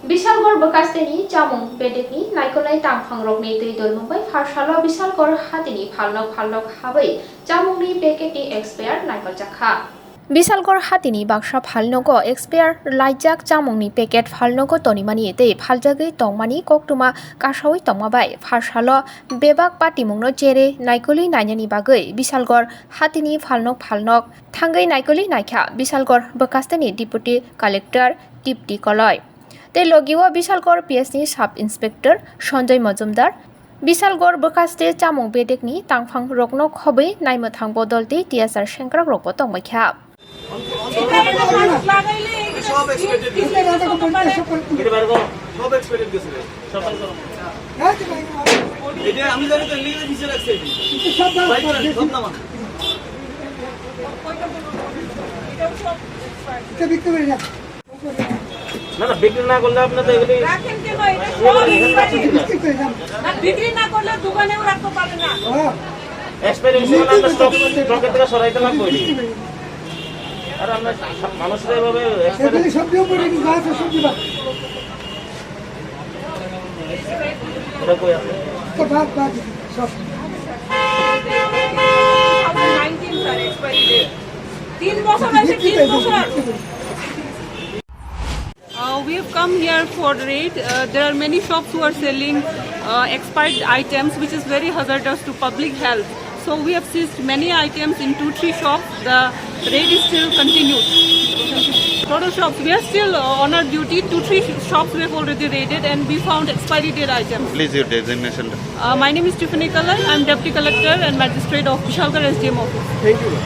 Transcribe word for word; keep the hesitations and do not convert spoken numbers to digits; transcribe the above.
Bishalgarh bwkasteni chamung bedekni naikolnai tangphangrokni twi dolmung bai pharsalo Bishalgarh hatini phalnok phalnok habwi chamungni packetni expire naikoljakha. Bishalgarh hatini baksa phalnogo expire laijak chamungni packet phalnogo tonimani tei phaljagwi tongmani koktwma kasawi tongma bai pharsalo bebak patimungno cherwi naikolwi nainani bagwi Bishalgarh hatini phalnok phalnok thangwi naikolwi naikha Bishalgarh bwkasteni Deputy Collector Tipti Koloi. Tei logi o Bishalgarh P S ni Sub Inspector Sanjoy Majumdar, Bishalgarh bwkhaste chamung bedekni tangphang rokno khobwi naimwthang bodol tei T S R sengkrak rokbo tongbaikha. এটা আমি জানি তো লিখে দিছে রাখছে এটি। ভাই, সব নামান। এটা বিক্রি করে যা। না, না, বিক্রি না করলে আপনি তো এগুলি রাখেন কেন? এটা সব এগুলি এখানে রাখছেন কিনা? না, বিক্রি না করলে দোকানেও রাখতে পারবে না। এক্সপায়ারি হিসেবে আমরা স্টক, স্টকের থেকে সরাইতে লাগবো এটি। আর আমরা মানুষরা এভাবে এক্সপায়ারি এগুলি সব দিয়ে পড়ে, যা আছে সব দিবা। এটা কই আছে? তো বাদ, বাদ, সব। Nineteen sir, expiry date. তিন বছর হয়েছে, তিন বছর। Uh, we have come here for raid. Uh, there are many shops who are selling uh, expired items, which is very hazardous to public health. So we have seized many items in two, three shops. The raid is still continued. Total shops, we are still uh, on our duty. Two, three sh- shops we have already raided, and we found expiry date items. Please, your designation. Uh, my name is Tiffany Kalai. I'm Deputy Collector and Magistrate of Bishalgarh S D M office. Thank you, ma'am.